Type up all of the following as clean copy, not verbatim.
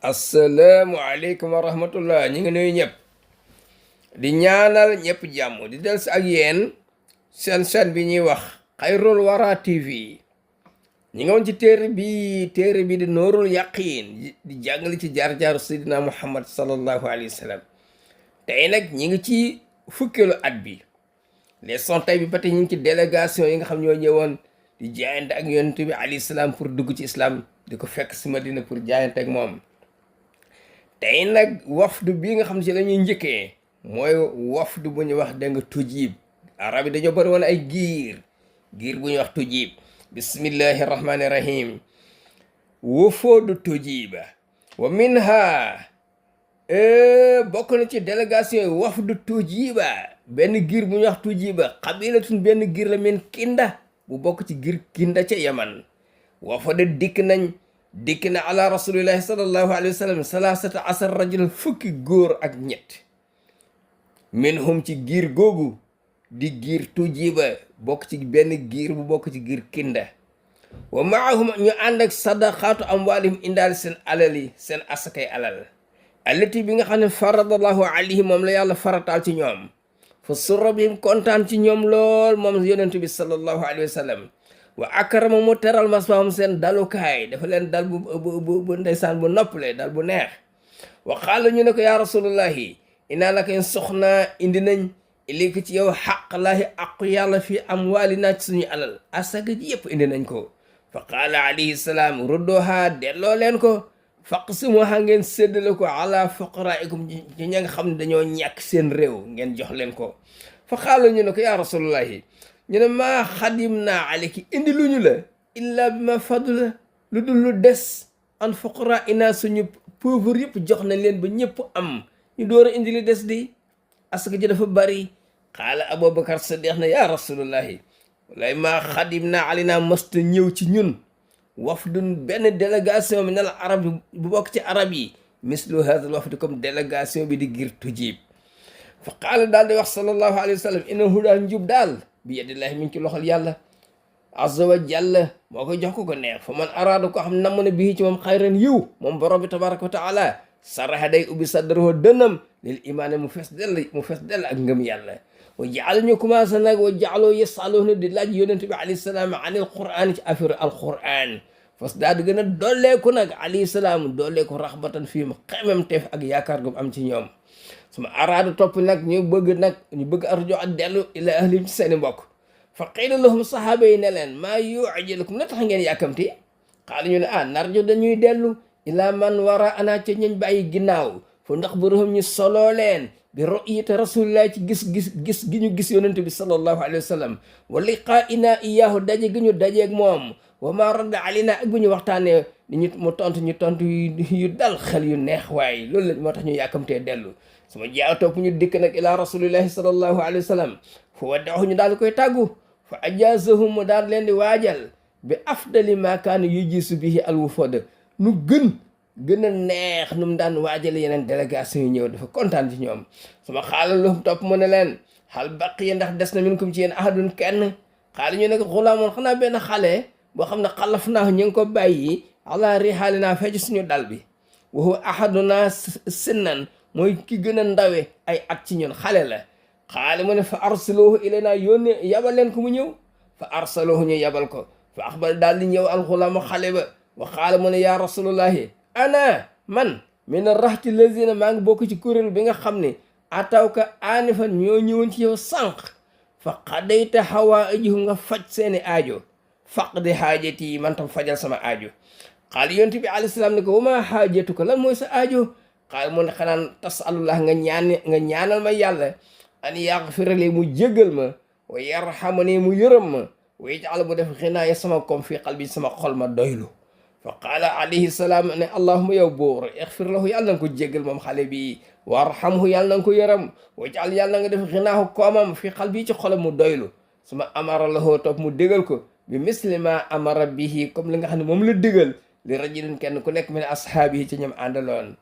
asalaamualeykum wa rahmatullah. ñu ngi nuyu ñëpp di ñaanal ñëpp jàmm di del si ak yéen seen chaîne bi ñuy wax Xayrul Wara TV. ñi nga woon ci téere bi di Nuurul Yaqiin di jàngale ci jaar-jaaru Seydina Muhammad sallallahu alayhi wa sallam. tey nag ñi ngi ci fukkeelu at bi leçon tey bi ba tey ñu ngi ci délégation yi nga xam ñoo ñëwoon di jaayante ak yonent bi alayhi salaam pour dugg ci islam di ko fekk si Madina pour jaayante ak moom. tey nag wafdu bii nga xam ne ci la ñuy njëkkee mooy wafdu bu ñu wax dégg nga tujib. arab yi dañoo bëri woon ay giir bu ñuy wax tujib. bismillahi rahmani rahim. wufuudu tujiba wa minha bokk na ci délégation yi wafdu tujiba benn giir bu ñuy wax tujiba qabilatun benn giir la min kinda bu bokk ci giir kinda ca yaman. wafada dikk na ala rasulillahi sallallahu alayhi wa sallam salaasata asar rajul fukki góor ak ñett minhum ci giir googu di giir tujiba bokk ci benn giir bu bokk ci giir kinda. wa maahum ñu ànd ak sadaqaatu amwaalihim indaal seen alal yi seen asakay alal allati bi nga xam ne faradallahu alayhim moom la yàlla farataal ci ñoom. fa surra bihim kontaan ci ñoom lool moom yonentu bi sallallahu alayhi wa sallam. wa akrama mu teral masfahum seen dalukaay dafa leen dal bu ndeysaan bu noppale dal bu neex. wa qaala ñu ne ko yaa rasulullahi inaa laka in soxna indi nañ ilayka ci yow xaqlaahi aqu yàlla fii amwaalinaa ci suñu alal asaga ji yëpp indi nañ ko. fa qaala alayhi salaam ruddoha delloo leen ko faqsimuha ngeen séddale ko ala fuqaraikum ci ña nga xam ne dañoo ñàkk seen réew ngeen jox leen ko. fa qaala ñu ne ko yaa rasulullahi ñu ne maa xadim naa aleyki indi lu ñu la illa bi ma fadla lu dul lu des an fuqara ina suñu pauvre yëpp jox nañ leen ba ñëpp am ñu door a indi li des di asaka ji dafa bari. xaala aboubacar sadiq na yaa rasulullahi wallahi maa xadim naa aleyna masta ñëw ci ñun wafdun benn délégation bi nal arab bu bokk ci arab yi mislu hada al wafd comme délégation bi di giir tujib. fa qaala daal di wax sallallahu alayhi wa sallam inna hudaa njub daal bi yadillahi mi ngi ci loxol yàlla azza wa jalla moo koy jox ko neex. fa man araada ko xam namm na bii ci moom xayran yiw moom borom bi tabaraka wa taala saraxa day ubbi sadrahu dënnam lil imaane mu fees dell ak ngëm yàlla. wa jaal ñu commencé nag wa jaaloo yasaluuna di laaj yonente bi alayhi salaam anil quran ci affaire al quran fas daal di gën a dooleeku nag alayhi salaam dooleeku raxbatan fii mu xemem teef ak yaakaar gum am ci ñoom. suma araada topp nag ñu bëgg arjo ak dellu ila ahlim ci seeni mbokk. fa qiila lahum sahaaba yi ne leen maa yujilukum la tax ngeen yàkkamti. xaala ñu ne narjo dañuy dellu ila man wara ana ca ñañ bàyyi ginnaaw fa ndax boroom ñu soloo leen bi ru'yati rasulillahi ci gis gi ñu gis yonent bi sallallahu alayhi wa sallam. wa liqaa'ina iyaahu daje gi ñu dajeeg moom. wa ma radda alina ak bu ñu waxtaanee mu tontu yu dal xel yu neex waaye loolu la moo tax ñu yàkkamtee dellu. suma jaa topp ñu dikk nag ila rasulillahi sallallahu alayhi wa sallam fa waddahu ñu daal koy tàggu. fa ajazahum mu daal leen di waajal bi afdali ma kaana yujisu bihi alwufud nu gën a neex nu mu daan waajale yeneen délégation yu ñëw dafa kontaan ci ñoom. suma xaala lahum topp mu ne leen xal baqiya ndax des na minkum ci yéen ahadun kenn. xaala ñu ne ko xulaamoon xanaa benn xale boo xam ne xalaf naa ñu ngi ko bàyyi ala rihaalinaa fecc suñu dal bi. wa huwa ahaduna sinnan mooy ki gën a ndawe ay at ci ñun xale la. xaale mu ne fa arsaluhu ilayna yónne yabal leen ko mu ñëw. fa arsaluhu ñu yabal ko. fa axbar daal di ñëw alxulaamu xale ba. wa xaale mu ne yaa rasulullahi ana man min rahti lazina maa ngi bokk ci kuréel bi nga xam ne atawka aanifan ñoo ñëwoon ci yow sànq. fa qadayta hawaa'ijuhum nga faj seeni aajo. faqdi haajati man tam fajal sama aajo. xaal yonent bi alayhi salaam ne ko wa maa haajatuka lan mooy sa aajo. xaal mu ne xanaan tasalullah nga ñaanal ma yàlla an yaghfira li mu jéggal ma wa yarhamani mu yërëm ma wa yaj'al mu def xinaaya sama kom fii qalbi sama xol ma doylu. fa qaala alayhi salaam ne allahuma yow buur ixfir lahu yàlla na nga ko jéggal moom xale bi warhamhu yàlla na nga ko yërëm wajal yàlla na nga def xinaahu koomam fi qalbi ci xolam mu doylu. suma amara lahu topp mu dégal ko bi misli ma amara bihi comme li nga xam ne moom la dégal li rajulin kenn ku nekk min ashaabi yi ci ñoom àndaloon.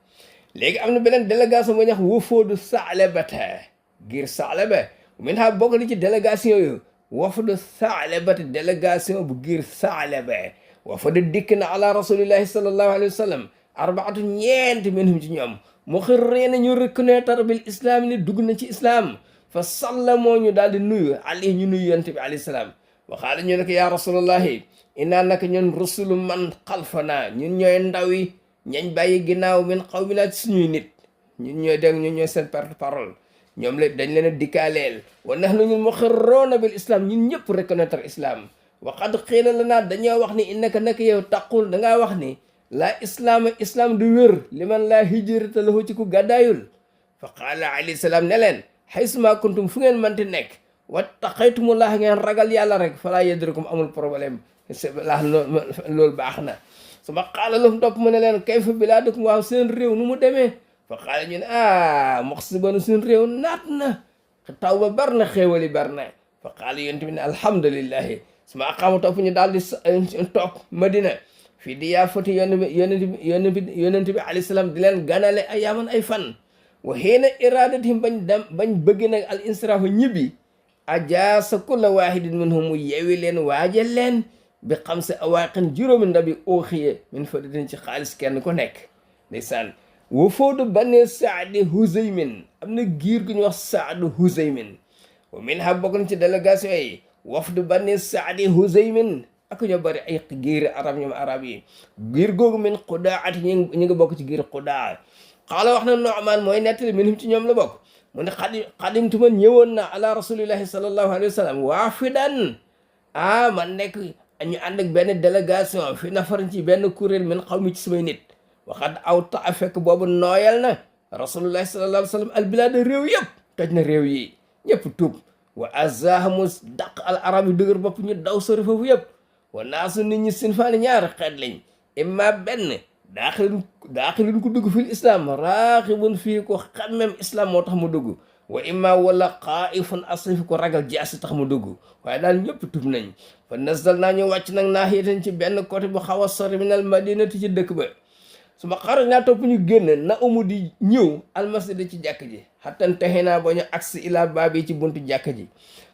léegi am na beneen délégation bu ñuy wax wufuudu Sa'labata giir Sa'laba min ha bokk li ci délégation yu wafdu Sa'labata délégation bu giir Sa'laba wafadu dikk na ala rasulillahi sallallahu alayhi wa sallam arbaatu ñeenti minhum ci ñoom muxirriina ñu reconnaître bil islam ni dugg na ci islam fa sallamoo ñu daal di nuyu ali ñu nuyu yonent bi alayhi salaam waxaale ñu ne ko yaa rasulallahi inaa naka ñun rusulu man xalfanaa ñun ñooy ndaw yi ñañ bàyyi ginnaaw min qawminaa ci suñuy nit ñun ñooy dégg ñun ñooy seen porte-parole ñoom la dañ leen a dikkaaleel wa nahnu ñun muxirruuna bil islam ñun ñëpp reconnaître islam wa qad qiila lanaa dañoo wax ni innaka naka yow taqul dangaa wax ni laa islam du wér liman laa hijrata lahu ci ku gàddaayul fa qaala alayhi salaam ne leen haysuma kuntum fu ngeen manti nekk wattaqaytumullah ngeen ragal yàlla rek falaa yadrukum amul problème loolu baax na su ma qaala lahum topp mu ne leen kayfa bilaadukum waaw seen réew nu mu demee fa qaala ñu ne muxsibanu seen réew naat na taw ba bar na xéewali bar na fa qaala yonent bi ne alhamdulillahi su ma aqaama topp ñu daal di toog Madina fii diyaafati yonent bi alayhi salaam di leen ganale ay yaman ay fan wa hiina iradatihim bañ bëgg nag al insiraafa ñibbi ajaasa kulla waahidin minhum mu yewi leen waajal leen bi xamsa awaaqin juróomi ndabi ooxiye min faditin ci xaalis kenn ku nekk ndeysaan wa foodu bane saadi huzaymin am na giir gu ñu wax saadu huzaymin wa min ha bokk na ci délégation yi wafdu bane saadi huzaymin ak ñoo bëri ay giiri arab ñoom arab yi giir googu min qudaati ñi ngi bokk ci giir qudaa xaala wax na Nu'maan mooy nettali minhum ci ñoom la bokk mu ne xadimtu man ñëwoon na ala rasulillahi sallallahu alayhi wa sallam waafidan man nekk ñu ànd ak benn délégation fi nafarin ci benn kuréel min xaw mi ci samay nit waxat aw ta fekk boobu nooyal na rasulullahi sallallahu alayhi wa sallam albilaada réew yëpp toj na réew yi ñëpp tuub wa azahamu daq al arab yi dëgër bopp ñu daw sori foofu yëpp wa naasu nit ñi sin faani ñaari xeet lañ imma benn daaxilun ku dugg fil islam raaxibun fii ko xammem islam moo tax mu dugg wa imma wala xaaifun asif ko ragal jaasi tax mu dugg waaye daal ñëpp tub nañ fa nasdal naa ñu wàcc nag naaxiyatan ci benn côté bu xaw a sori minal madinati ci dëkk ba su ma xaraj naa topp ñu génn na umu di ñëw almasjid ci jàkk ji xattan texe naa ba ñu agsi ilaa baabi ci buntu jàkk ji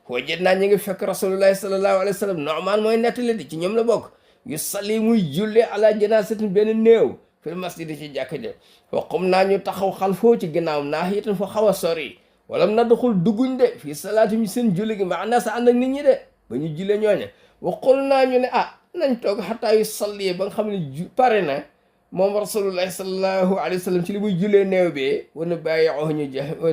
wajat naa ñu ngi fekk rasulullahi sallallahu alayhi wa sallam Nu'maan mooy nettali di ci ñoom la bokk yu sali muy julle ala janaasatin benn néew fil masjid ci jàkk ja fa qum naa ñu taxaw xalfoo ci ginnaaw naaxiyatan fa xaw a sori wala nadxul dugguñ de fii salaati mi seen julli gi maanaa sa ànd ak nit ñi de ba ñu julle ñooñe waqul naa ñu ne nañ toog xataa yu salli ba nga xam ne pare na moom rasulullahi sallallahu alayhi wa sallam ci li muy jullee néew bi wana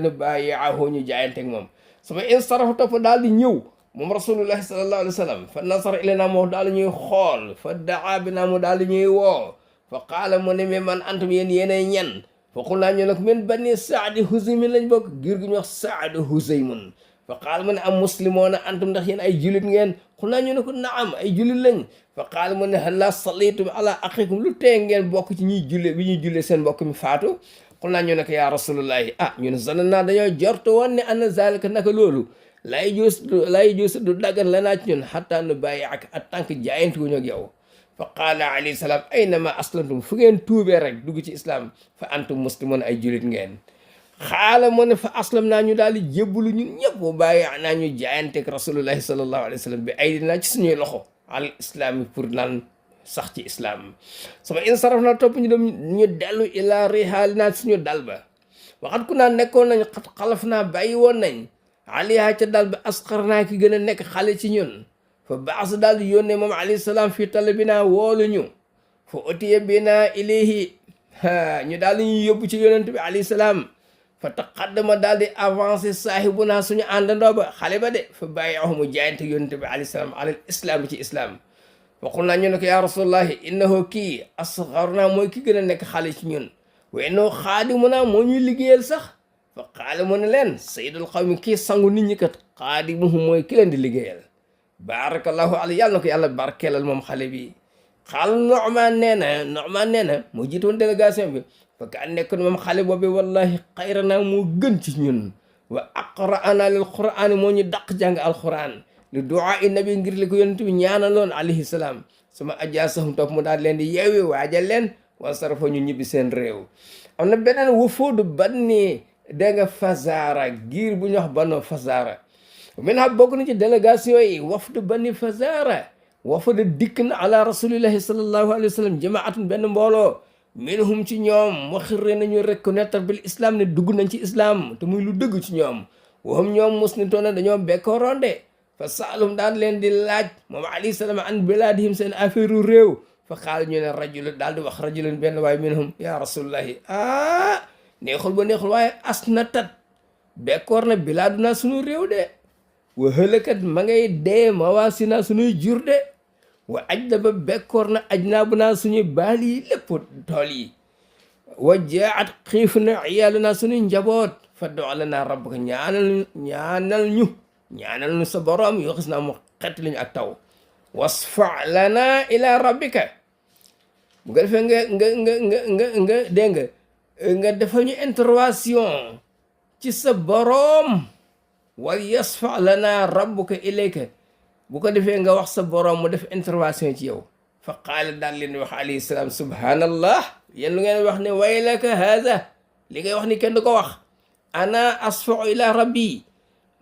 bàyyiahu ñu jaayanteeg moom sama insarafa topp daal di ñëw moom rasulullahi sallallahu alayhi wa sallam fa nasara ilayna moo daal di ñuy xool fa daa bi naa mu daal di ñuy woo fa qaala mu ne mais man antum yéen yéenay ñen fa qul naa ñu ne ko min bani saadi huzaymin lañ bokk giir gu ñu wax saadu huzaymun fa qaala mu ne am muslimoona antum ndax yéen ay julit ngeen qul naa ñu ne ko naam ay julit lañ fa qaala mu ne halla sallaytum ala axikum lu tee ngeen bokk ci ñuy julle bi ñuy julle seen mbokk mi faatu qul naa ñu ne ko yaa rasulullahi ñu ne zanna naa dañoo jortu woon ne ana zalika naka loolu lay juus du daggan la naa ci ñun xataa nu bàyyi ak en tant que jaayante wuñu ak yow fa qaala alayhi salaam aynama aslamtum fu ngeen tuubee rek dugg ci islam fa antum muslimun ay julit ngeen xaala mu ne fa aslam naa ñu daal di jébbalu ñun ñëpp bu bàyyi naa ñu jaayanteeg rasulullahi sallallahu alayhi wa sallam bi ay dinaa ci suñuy loxo al islam pour naan sax ci islam sama insaraf na topp ñu dem ñu dellu ila rihaali naa suñu dal ba waxat ku naa nekkoon nañ xat xalaf naa bàyyi woon nañ aliha ca dal ba asqar naa ki gën a nekk xale ci ñun fa baas daal di yónnee moom alayhi salaam fii talabinaa woolu ñu fa utiya bina ilayhi ñu daal di ñuy yóbbu ci yonent bi alayhi salaam fa taqaddama daal di avancé saahibuna suñu àndandoo ba xale ba de fa bàyyi mu jaayante yonent bi alayhi salaam alal islam ci islam waxul naa ñu ne ko yaa rasulullahi innahu kii asgarna mooy ki gën a nekk xale ci ñun wa innahu xaadimuna moo ñuy liggéeyal sax fa qaala mu ne leen sayyidul qawmi kii sangu nit ñi kat xaadimuhum mooy ki leen di liggéeyal barakallahu alayhi yàlla na ko yàlla barkeelal moom xale bi xaal Nu'maan nee na moo jiitoon délégation bi fa ka nekk moom xale boobu wallahi xayrana moo gën ci ñun wa aqra'ana lil qur'an moo ñu daq jàng alquran li du'a nabi ngir li ko yonent bi ñaanaloon alayhi salaam sama ajaasahum topp mu daal leen di yeewi waajal leen wan sarafo ñu ñibbi seen réew am na beneen wufuudu banni dégg nga Fazara giir bu ñu wax Banu Fazara min ha bokk na ci délégation yi wafdu Bani Fazara wafdu dikk na ala rasulillahi sallallahu alayhi wa sallam jamaatun benn mbooloo minhum ci ñoom waxirre nañu reconnaître bil islam ne dugg nañ ci islam te muy lu dëgg ci ñoom waxum ñoom musnitoona dañoo bekkooroon de fa saalum daan leen di laaj moom alayhi salaam an bilaadihim seen affaire réew fa xaal ñu ne rajul daal di wax rajulun benn waaye minhum ya rasulullahi neexul ba neexul waaye as na tat bekkoor na bilaaduna sunu réew de wa hëlëkat ma ngay dee ma waa si naa sunuy jur de wa aj da ba bekkoor na aj naa bu naa suñuy baal yi lépp tool yi wa jaat xiif na iyaalu naa suñuy njaboot fa doxala naa rabbaka ñaanal ñu sa borom yoo xis naa mu xett lañu ak taw wasfa lana ila rabbika bu ko defee nga dégg nga defal ñu intervention ci sa borom wal yasfa lana rabbuka ilayka bu ko defee nga wax sa borom mu def intervention ci yow fa qaala daal leen wax alayhi salaam subhanallah yéen lu ngeen wax ne waylaka haada li ngay wax ni kenn du ko wax ana asfau ila rabbi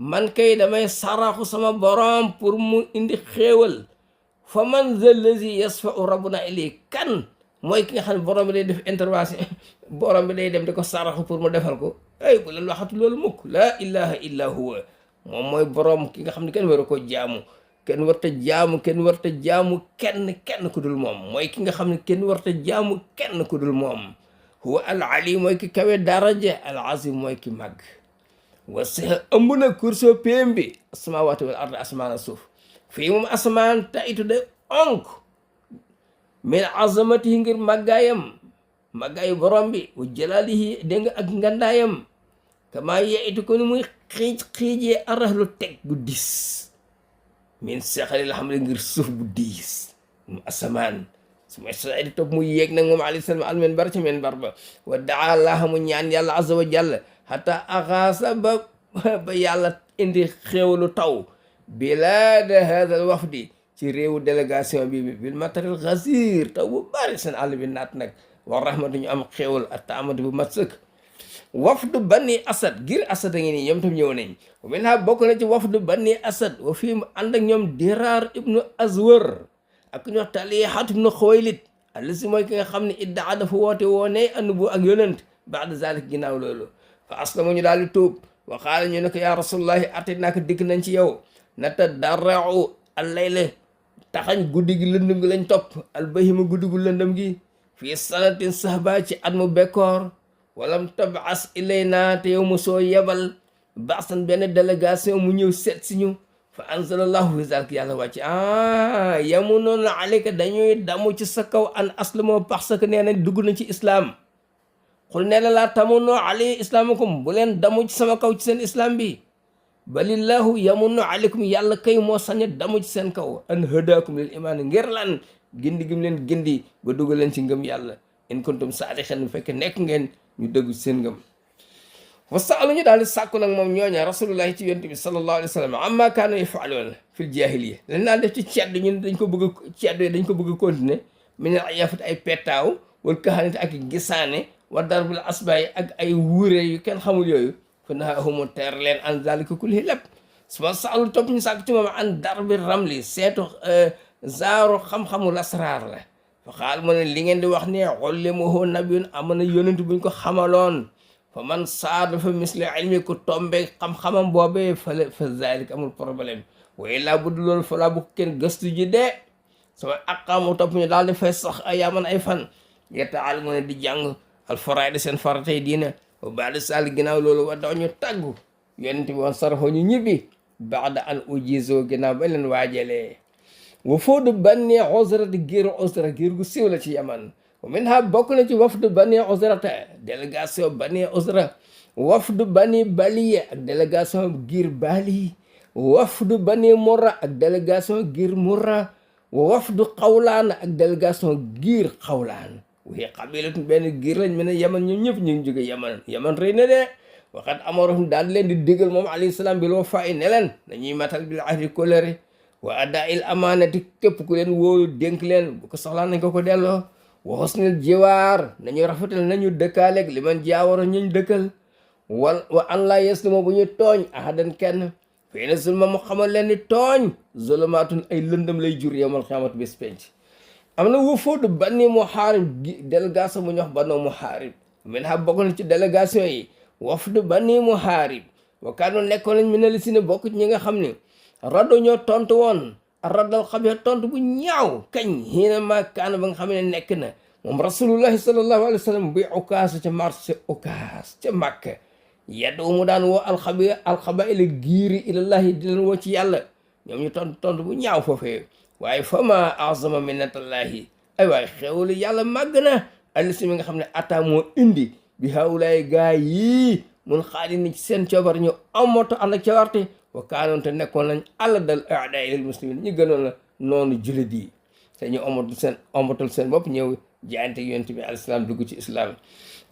man kay damay saraxu sama borom pour mu indi xéewal fa man za lazi yasfau rabbuna ilay kan mooy ki nga xam ne borom bi day def intervention borom bi day dem di ko saraxu pour mu defal ko ay bu leen waxatu loolu mukk laa ilaha illa huwa moom mooy borom ki nga xam ne kenn waru ko jaamu kenn warta jaamu kenn ku dul moom mooy ki nga xam ne kenn warta jaamu kenn ku dul moom huwa al ali mooy ki kawe daraja al azim mooy ki màgg wasa ëmb na kurso péem bi asamawaati wal ard asmaan a suuf fii moom asamaan tayitu de onk min azamatihi ngir màggaayu borom bi wa jalaalihi dégg nga ak ngandaayam kama yeetu ko ni muy xiijee arahlu teg bu diis min seexalil xam ne ngir suuf bu diis mu asamaan su may sa di topp muy yéeg nag moom alayhi salaam almen bar ca men bar ba wa daa laaha mu ñaan yàlla azza wa jalla hatta axaasa ba yàlla indi xéewalu taw bilaada hada al wafdi ci réewu délégation bi bil matériel xasir taw bu bari seen àll bi naat nag wa rahmatu ñu am xéewal a taamatu bu mat sëkk wafdu bani asad ngir asad a ngi nii ñoom tam ñëw nañ min ha bokk na ci wafdu bani asad wa fii mu ànd ak ñoom diraar ibnu azwar ak ñu wax talihat ibnu xuwaylid allasi mooy ki nga xam ne iddaa dafa woote woone annubu ak yonent baada zalik ginnaaw loolu fa aslamu ñu daal di tuub wa qaala ñu ne ko ya rasulullahi ati naaka dikk nañ ci yow nata darrau allayla taxañ guddi gi lëndëm gi lañ topp albahima guddi gu lëndëm gi fii sanatin sahba ci at mu bekkoor walam tabas ilayna te yow mu soo yebal baasan benn délégation mu ñëw seet si ñu fa anzalallahu fi zalika yàlla wàcc yamunoona alayka dañuy damu ci sa kaw an aslamo parce que nee na dugg na ci islam xul nee na laa tamunoo alay islamakum bu leen damu ci sama kaw ci seen islam bi balillahu yamunno alaykum yàlla kay moo sañ a damu ci seen kaw an hadakum lil iman ngir lan gindi gim leen gindi ba dugal leen ci ngëm yàlla in kuntum saadiqin bu fekkee nekk ngeen ñu dëggu seen ngëm wasaalu ñu daal di sàkku nag moom ñooña rasulullahi ci yonent bi sallallahu alayhi wa sallam amma kaanu yafaluuna fil jahiliya lañ daan def ci ceddu ñun dañ ko bëgg ceddu dañ ko bëgg a continuer min al ayafat ay pettaaw wal kahanati ak gisaane wa darbul asbaay ak ay wuure yu kenn xamul yooyu fa nahahumu teer leen an zalika kulli lépp suma saalu topp ñu sàkk ci moom an darbi ramli seetu zaaru xam-xamu lasraar la fa xaal mu ne li ngeen di wax ne ullimahu nabiyun am na yonent buñ ko xamaloon fa man saada fa misli ilmi ku tombe xam-xamam boobee fa zalik amul problème waaye laa budd loolu fa laa bu kenn gëstu ji dee sama aqaamu topp ñu daal di fay sax ay yaman ay fan yetaal mu ne di jàng alfaraid seen faratay diina ba baada sal ginnaaw loolu wa daw ñu tàggu yonent bi woon sarafo ñu ñibbi baada an ujizo ginnaaw ba leen waajalee wa foodu banni usrata giiru usra giir gu siiw la ci yaman wa min ha bokk na ci wafdu bani usrata délégation bani usra wafdu bani baliya ak délégation giir bali wafdu bani murra ak délégation giir murra wa wafdu xawlaan ak délégation giir xawlaan waxi qabilatun benn giir lañ mel ne yaman ñoom ñëpp ñu ngi jóge yaman rëy na de waxat amarahum daal leen di digal moom alayhi salaam bil wafaa'i ne leen dañuy matal bil ahdi kóllëre wa addaa il amaanati képp ku leen wóolu dénk leen bu ko soxlaa nañ ko delloo wa husnil jiwaar nañu rafetal nañu dëkkaaleeg li man jaawaro ñuñ dëkkal wa an laa yaslima bu ñu tooñ ahadan kenn fii na zulma mu xamal leen ni tooñ zulumaatun ay lëndëm lay jur yawmal qiyaamati bés penc am na wufuudu Bani Muhaarib délégation bu ñu wax Banu Muhaarib min ha bokk na ci délégation yi wafdu Bani Muhaarib wa kaanu nekkoon nañ mi ne li si ne bokk ci ñi nga xam ne rado ñoo tontu woon raddal xabe tontu bu ñaaw kañ xiina ma kaana ba nga xam ne nekk na moom rasulullahi sallallahu alayhi wa sallam bi Ukaas ca marché Ukaas ca Makka yeddu mu daan woo alxabaila giiri ilallahi di leen woo ci yàlla ñoom ñu tontu bu ñaaw foofee waaye fa ma azama minnatallahi ay waaye xewlu yàlla màgg na alisi mi nga xam ne ata moo indi bi hawlaay gaa yii mun xaali ni ci seen coobar ñu amoto ànd ak cawarte wa kaanoon te nekkoon nañ àlla dal aadaay lil muslimin ñu gënoon la noonu jullit yi te ñu omatal seen bopp ñëw jaayante yonent bi alayhi salaam dugg ci islam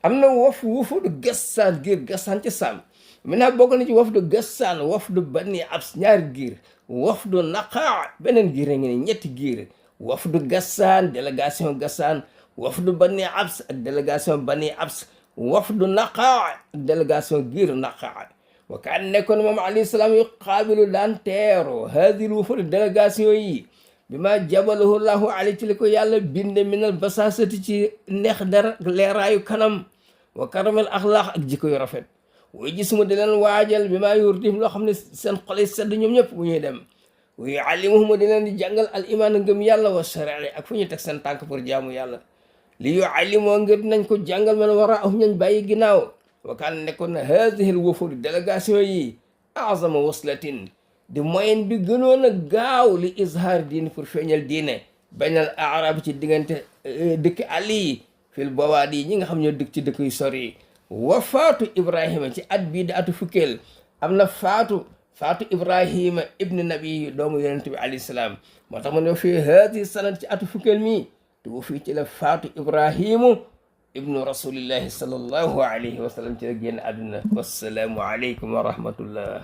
am na wufudu Gassaan giir Gassaan ci Saam maintenant bokk na ci wafdu Gassaan wafdu Bani Abs ñaari giir wafdu Naqaa beneen giir a ngi ne ñetti giir wafdu Gassaan délégation Gassaan wafdu Bani Abs ak délégation Bani Abs wafdu Naqaa ak délégation giir Naqaa wa kaan nekkoon moom alayhi salaam yu qaabilu daan teero haadil wufud délégation yi bi ma jabalahu llahu alay ci li ko yàlla binde minal basaasati ci neex dara leeraayu kanam wa karamel axlaax ak jikko yu rafet way gis mu di leen waajal bi maa yurdim loo xam ne seen xol yi sedd ñoom ñëpp bu ñuy dem wa yuallimuhum di leen di jàngal al iman ngëm yàlla wa sharia ak fu ñuy teg seen tànk pour jaamu yàlla li yuallimoo ngir nañ ko jàngal man wara ahu ñañ bàyyi ginnaaw wa kaan nekkoon na haadihi l wufud délégation yi azama waslatin di moyen bi gënoon a gaaw li izhaar diine pour feeñal diine baynal arab ci diggante dëkk àll yi fil bawaadi yi ñi nga xam ñoo dëkk ci dëkk yu sori wafaatu ibrahima ci at bii di atu fukkeel am na faatu ibrahima ibni nabi doomu yonent bi alayhi salaam moo tax mu ne fii haati sanat ci atu fukkeel mi te wu fii ci la faatu ibrahimu ibnu rasulillahi sallallahu alayhi wa sallam ci la génn àdduna wassalaamu aleykum wa rahmatullah